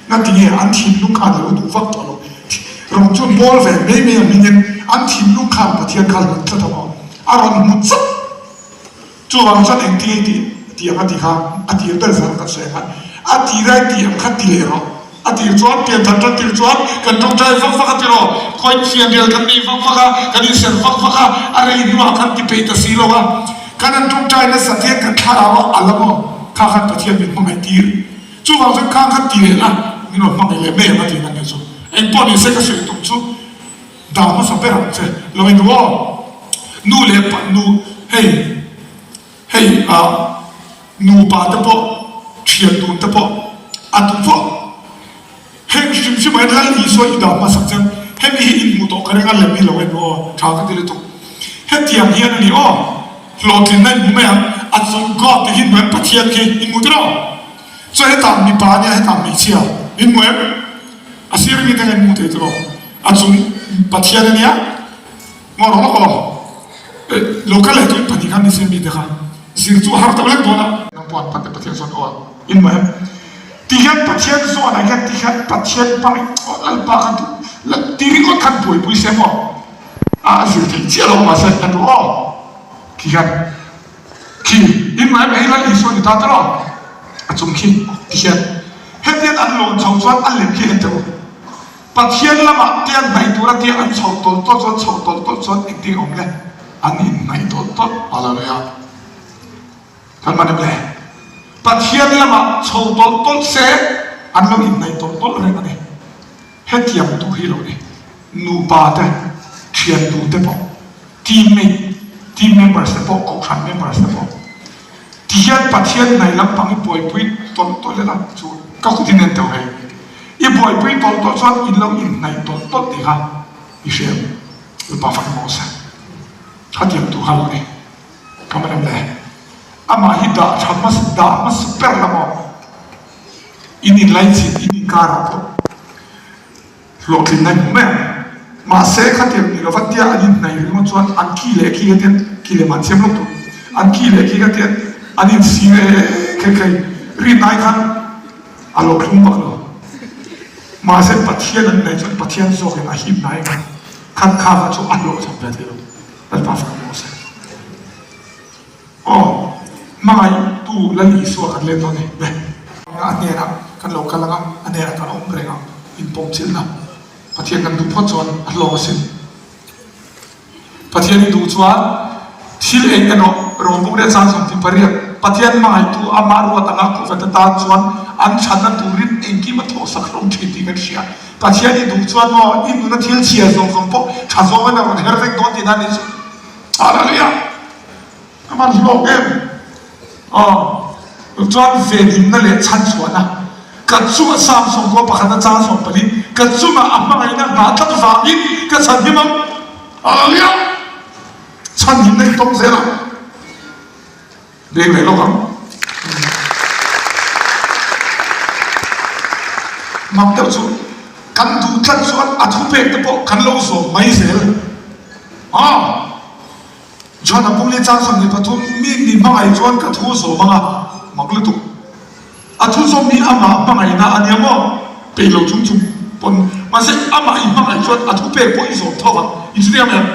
Ngatinge an thinlung khan a lo duh vak tawh lo. Rawng chu bawl ve mai mai a hmingin an thinlung khan Pathian kha a hlat tlat a maw? A rawn hmu chauh. Chuvang chuan engtin i tih tih ang a ti kha a tir ber zan kan sawi ang a, a tir a i tih ang kha ti leh rawh. A tir chuan pianthar tan tir chuan kan tawngtai vak vak a ti rawh, khawi fianrial kan nei vak vak a, kan inser vak vak a, a rei hnuah kan ti peih ta si lo a, kan an tawngtai nasat hian kan thlarau a al a maw, kha khan Pathian min hmangaih tir. Chuvang chuan khang kha ti leh la, min rawn hmangaih leh mai ang a ti na nih chu. Engpawh ni se ka sawi tum chu. Dah hmasa ber ang che. Lo in aw. Nu leh pa nu hei hei ah nupa te pawh thian dun te pawh a duh vak. Heng hrim hrim ah hian Lal Isua i dah hmasak chuan hemi hi in hmuh tawh ka ring a lem hi lo en aw tha ka ti lutuk. Hetiang hian a ni aw hlawhtlinna in hmu mai ang a chung God tih hi in hmu em Pathian khi in hmu tiraw? Chuan hetah mipa ania hetah hmeichhia in hmu em? A sir mi te kan hmu thei tiraw? A chung Pathian a nia. Ngaw rawh lawk aw. Lo kal leh tuin pahnih khan nise mi te kha zir chu a har deuh lek dawn a. Nang pawh an pate Pathian zawn aw in hmu em? Ti hian Pathian zawn ah hian ti hian Pathian hmangin aw Lalpa kha duh la ti ringawt khan buaipui se maw? A zir theih chiah lo mahse an duh aw. Khi hian khi in hmu em? Hei Lal Isua ni ta tiraw? A chung khi ti hian hetian an lawn chho chuan a lem khi en teh u. Pathian lamah te an hnaih tur a tia an chho tawlh tawlh chuan chho tawlh tawlh chuan engtin awm le? An inhnaih tawlh tawlh Hallelujah. Kan man em le? Pathian lamah chho tawlh tawlh se an lo inhnaih tawlh tawlh reng a ni. Hetiang tur hi lo ni. Nupa te, thiantu te pawh, teammate, team members te pawh, kohhran members te pawh tihian Pathian hnaih lampang i buaipui tawlh tawlh ila chu ka kut in en teuh hei. I buaipui tawlh tawlh chuan in lo inhnaih tawlh tawlh tih kha i hria em? Lalpa fak emaw se. Khatiang tur kha lo ni. Ka man em le? Amah hi dah tha hmasa dah hmasa ber la maw? In inlaichin in inkarah pawh Hlawhtlinna in hmu mai ang. Mahse, khatiang ni lova tia an inhnaih ringawt chuan an ki leh ki kha tian ki leh mah thiam lo tur. An ki leh ki kha tian an insi ve kher kher rin ai khan a lo thlung vak lo. Mahse, Pathian an hnaih chuan Pathian zawkin a him hnai ang. Khan kha kha chu a hlawhchham ve thei lo. Lalpa fak rawh se. Aw, hmangaihtu Lal Isua kan let dawn e. Le. A hnenah kan lo kal ang a, a hnenah kan awm reng ang. Inpawmchilhna Pathian kan duh phawt chuan a hlawm asin. Pathian i duh chuan thil eng emaw rawngbuk leh chang 28 Pathian hmangaihtu amah ruat anga khuhvete tan chuan an chhanna turin engkim a thawhsak hlawm thin tih kan hria. Pathian i duh chuan maw i nuna thil chhia zawng zawng pawh tha zawngin a rawn her vek dawn tihna a ni chu. Hallelujah! A man hlawk em? Aw, chuan venhimna leh chhanchhuahna ka chunga Psalm sawmkua pakhatna chang 14 ka chungah a hmangaihna nghah tlat vangin ka chhanhim ang. Hallelujah! Chhanhimna i tawng zel ang. Beng leh lawk ang. Mak deuh chu kan duh tlat chuan a thupek te pawh kan lo zawm mai zel. Aw! John a pumli chang 23, Mi mi hmangaih chuan ka thu zawm ang a, mak lutuk. A thu zawm hi amah hmangaihna a nia maw? Peih lo chung chung pawn. Mahse amah i hmangaih chuan a thu pek pawh i zawm tho vang. I chutiang em?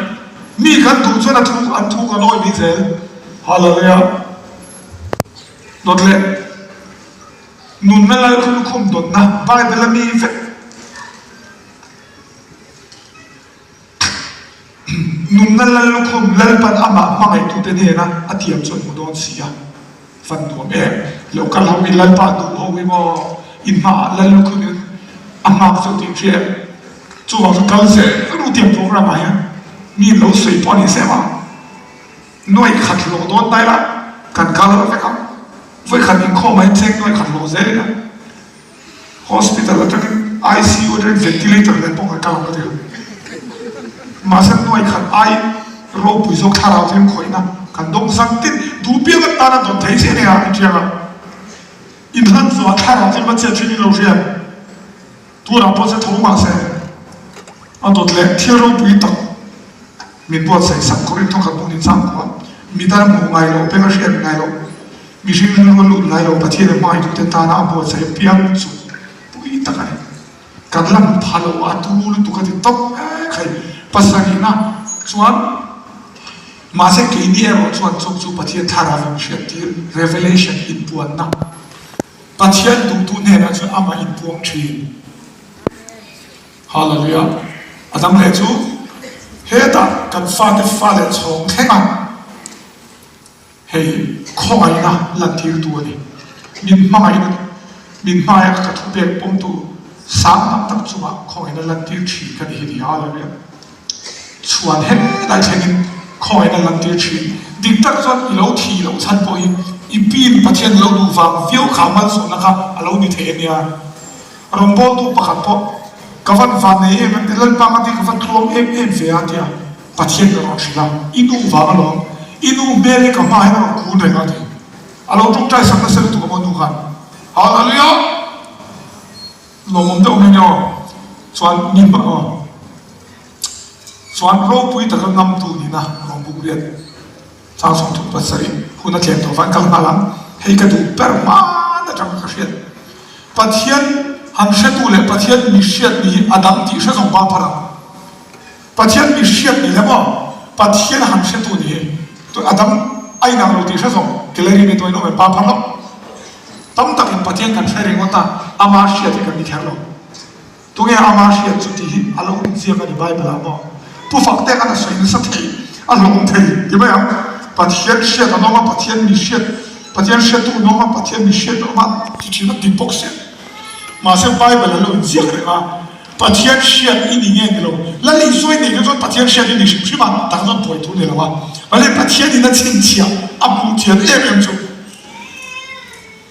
Mi kan duh chuan a thu an thu kan awi mai zel. Hallelujah. Dawt leh nunna lallukhum dawtna Bible a mi vek. Nunna Lallukhum Lalpan amah hmangaihtute hnena a thiam chu an hmu dawn si a, van nuam em? Lo kal ho hi Lalpa duh ho hi maw in hmaah Lallukhumin a nghak chu tih hria em? Chuvang chu kal zel ru tiang program ah hian mi lo sawi pawh a ni se maw? Nuai khat hlawh dawn ta ila kan kal vek ang, vawikhat inkhawm ah hian cheng nuai khat hlawh zel ila. Hospital atangin ICU atangin ventilator nen pawh kan kal ang ka ti a. Mahse nuai khat aiin ropui zawk thlarau thiam khawihna kan dawng zan tin duh piang atan a dawn thei che nia i thiang a. Inhlan zawhah thlarau thiam a chet thin in lo hria em? Tunah pawh che tho mahse a dawt leh thil ropui tak min buatsaih sak Korintho khat hmun inchangkua midang hmuh ngai loh peng a hriat ngai loh Mihring rilru a lut ngai lo, Pathian a hmaitute tana a buatsaih apiang chu pui tak a ni. Kan la hmu pha lo, a tu lutuk a ti tawp mek hei. Pasarihna chuan mahse keini erawh chuan chung chu Pathian thlarau in hriattir, revelation, inpuanna, Pathian duhtu hnenah chuan amah inpuang thin. Hallelujah. A dang leh chu hetah kan fate fa leh chhawng thleng a. Hei khawngaihna lantirtu a ni. Min hmangaihna, min hmaiah ka thupek pawmtu sang tam tak chungah khawngaihna lantir thin ka ni hi ti Hallelujah. Chhuan helai thlengin khawngaihna lantir thin. Dik tak chuan i lo thih loh chhan pawh hi i piin Pathian lo duh vang viau kha malsawmna kha a lo ni thei a nia. Rawngbawltu pakhat pawh ka van van nei em em te, Lalpa ka ti ka va tluang em em ve a tia. Pathian ka rawn hrilh a, i nu vang alawm, i nu hmel hi ka hma hian a rawn kun reng a ti. A lo tawngtai sak nasa lutuk a maw nu khan. Hallelujah! Lawmawm deuh mai nia aw. Chuan mi hma aw. Chuan ropui taka ngamtu nihna rawn buk riat. Chang 37 hun a tlem tawh vang kal nghal ang. Hei ka duh ber hman atang ka hriat. Pathian han hretu leh Pathian mi hriat ni hi a dang tih hre zawng bang phar ang. Pathian mi hriat ni le maw? Pathian han hretu ni hi tu a dang a inang lo tih hre zawng gallery mi tuain awm em pa phar lo. Tam takin Pathian kan hre ringawt a, ama hriat hi kan ni kher lo. Tunge ama hriat chu tih hi a lo inziak a ni Bible ah maw? Pu Fakte khan a sawi nasa thei, a hlawm thei ti mai ang. Pathian hriat an awm a, Pathian mi hriat, Pathian hriattu an awm a, Pathian mi hriat an awm a ti thin a dik bawk si. Mahse Bible a lo inziak reng a. Pathian hriat i ni nge ni lo? Lal Isua i neih kha chuan Pathian hriat i ni hrim hrim a, tak chuan buai thu nei lo a. Mahse Pathian in a chhinchhiah, a hmuh chian em em chu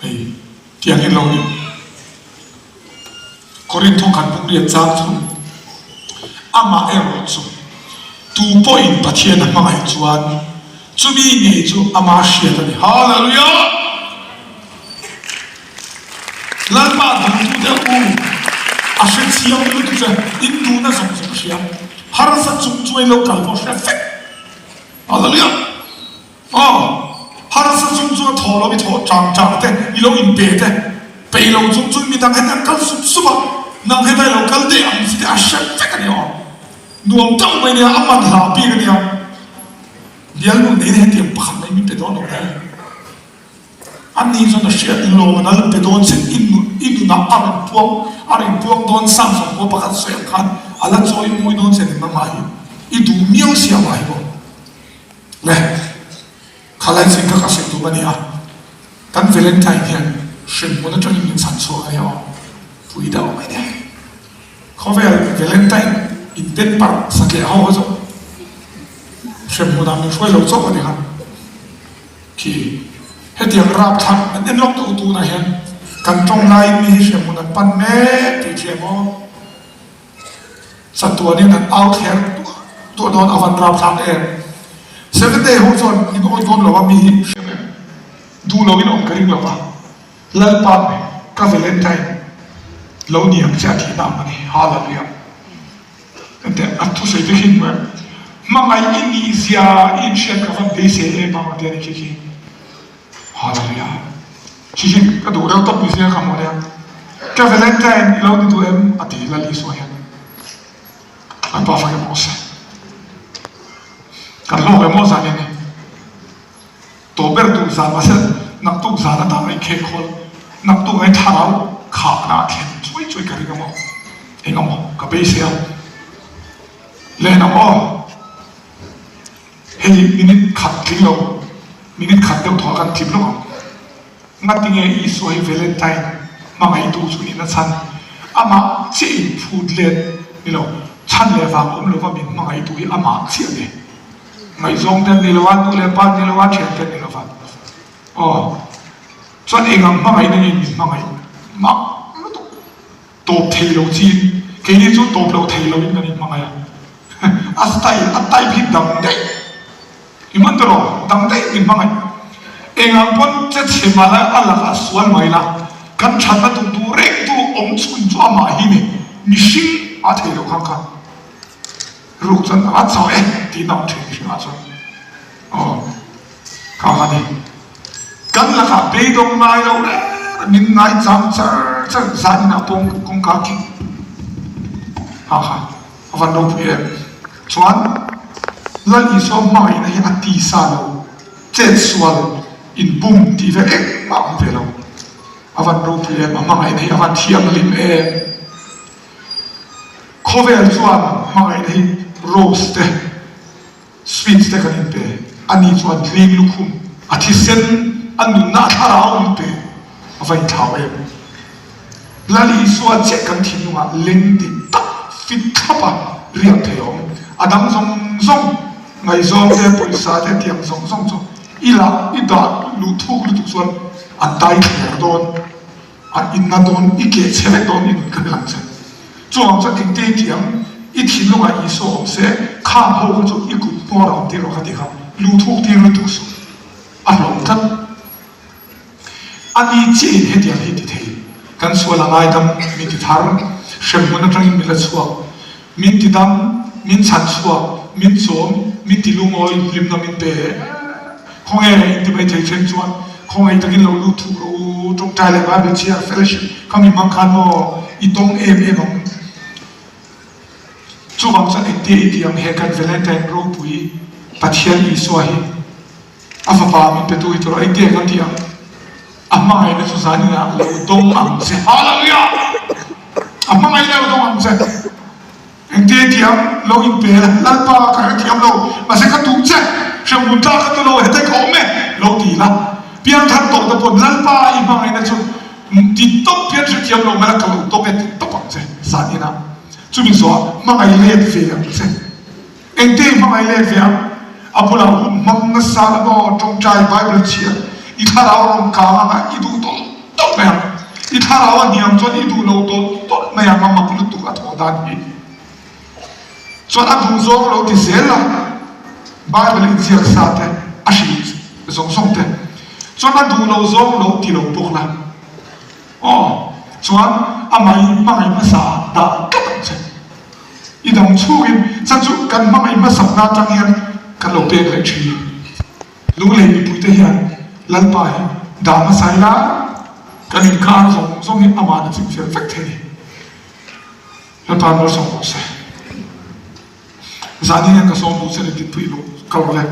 hei tiang hi lo ni. Korintho khat buk riat chang thung. Amah erawh chu tu pawhin Pathian a hmangaih chuan chumi ngei chu ama hriat a ni. Hallelujah! Lalpa duhtute u, a hre chiang lutuk che, in duhna zawng zawng hria, harsa chung chuai lo kal pawh hre fek. Hallelujah! Aw, harsa chung chu a thaw lo i thawh chang chang te, i lo inpe te, pei lo chung chu midang heta an kal sup sup a, nang heta i lo kal deh ang chi te a hre vek a ni aw. Nuam deuh mai nia, a man hla bik a nia. Bialnu neina hetiang pakhat mai min pe dawn lo hle. A ni chuan a hriat lawm a lal pe dawn che i i nunah a rawn puang a rawn puang dawn sang sawmkua pakhat sawi ang khan a la chawi mawi dawn che ni nangmah hi i duh miau sia mah hi maw le khalai chin kha ka sawi tum a ni a kan Valentine hian hremhmun atangin min chhan chhuak a nia aw pui deuh mai nia khawvel Valentine inpen parh satliah ho ho chu hremhmunah min hruai lo chauh a ni kha. Khi hetiang rapthlak an en lawk tawh tunah hian kan tawng laiin mi hi hremhmun an pan mek tih thiam aw. Chatuanin an au thler tuah tuah dawn a van rapthlak em. Seventh day ho chuan in awih dawn lo a mi hi hrem em. Duh lo in awm ka ring lo va. Lalpa ka Valentine lo ni ang che a tihna ang a ni. Hallelujah. Enteh, a thusawi te khi hmuh em? Hmangaih i nih zia i inhriat ka van beisei em ang a ti a ni khi khi. Hallelujah. Khi khi ka duh reuh tawp ni sia ka hmuh nia. Ka Valentine i lo ni duh em? a ti Lal Isua hian. Lalpa fak em aw se. Kan hlawk em aw zan in ni. Tawh ber tur zan mahse naktuk zan atang a inkhel khawl, naktuk a thlarau khahna a thlen chuai chuai ka ring amaw eng amaw ka beisei a len ang aw hei minute khat tling lo minute khat deuh thaw a kan tlip lawk ang ngatinge Isua hi Valentine hmangaihtu chu nin a chhan amah chiah in phut let ni lo chhan leh vang awm lova min hmangaihtu hi amah chiah a ni. Ngaihzawng te an ni lo a, nu leh pa an ni lo a, thian te an ni lo va. Aw, chuan eng ang hmangaihna nge min hmangaih mak lutuk tawp thei lo chiin keini chu tawp loh thei loin kan inhmangaih a. A style, a type hi dang daih. I man tawh dang daih min hmangaih. Eng ang pawn che chhe mah la, a lakah sual mai la, kan thatna duh duh reng tu awm chhun chu amah hi ni, mihring a thei lo khang kha. Ruk chuan a chau e tih na awm thin mihringah chuan aw kha kha ni. Kan lakah beidawng ngai lo reng reng min ngai chang char char zan inah pawh kawngka kik kha kha a van ropui em. Chuan Lal Isua hmangaihna hi a tisa lo chet sual inbum tih vel engmah a awm ve lo. A van ropui em a hmangaihna hi a van thianghlim em. Khawvel chuan hmangaihna hi rose te, sweets te kan inpe, ani chuan hling lukhum, a thisen, a nunna, a thlarau min pe, a va inthlau em. Lal Isua chiah kan thinlungah leng dik tak fit thlap a riak thei a awm. A dang zawng zawng, ngaihzawng te, pawisa te tiang zawng zawng chu i lah i dah luh thuk lutuk chuan an dai thler dawn. A inna dawn, i keh chhe vek dawn i nun ka hmel ang che. Chuvang chuan engte i tih ang, i thinlungah Isua awm se, khang ho kha chu i kut hmawr a awm tir rawh ka ti kha, lu thuk tir lutuk suh. A hlawm tlat. A ni chiahin hetiang hi ti thei. Kan sual a ngaidam, min ti thar, hremhmun atangin min la chhuak. Min ti dam, min chhan chhuak, min chawm, min ti lungawi, hlimna min pe. Khawnge in ti mai thei then chuan khawngaih takin lo lut thuk rawh u, tawngtai leh Bible chhiar fellowship kha mi hmang khan maw i tawng em em ang. Chuvang chuan engtia i tih ang he kan Valentine ropui Pathian Isua hi A fapa min petu hi tawrh engtia kan tih ang? A hmangaihna chu zaninah lo dawng ang che. Hallelujah! A hmangaihna lo dawng ang che. Engtia i tih ang? Lo inpe la, Lalpa ka hrethiam lo, mahse ka duh che, hremhmun tlak ka ti lo, hetei ka awm e, lo ti la. Piangthar tawh te pawh Lalpa i hmangaihna chu ti tawp hian hrethiam lo mai la, ka lo dawng e ti tawp ang che zaninah. Chumi zawhah hmangaih let ve ang che. Engte i hmangaih let ve ang? A bulah hun hmang nasa la maw? Tawngtai Bible chhiar i thlarau rawn kang anga i duh tawlh tawlh mai ang. I thlarau a hniam chuan i duh lo tawlh tawlh mai ang a mak lutuk a thawh dan hi. Chuan a duh zawng lo ti zel la, Bible inziak sa te a hrilh zawng zawng te. Chuan a duh lo zawng lo ti lo bawk la. Aw, chuan amah i hmangaih hmasa dah tlat ang che. I dam chhungin chan chu kan hmangaih hmasakna atang hian kan lo pek leh thin. Lunglei mipuite hian Lalpa hi dah hmasa ila kan inkar zawng zawng hi amah na chingfel vek thei a ni. Lalpa malsawm rawh se. Zanin hian ka sawm duh che ni tih pui lo kal rawh le.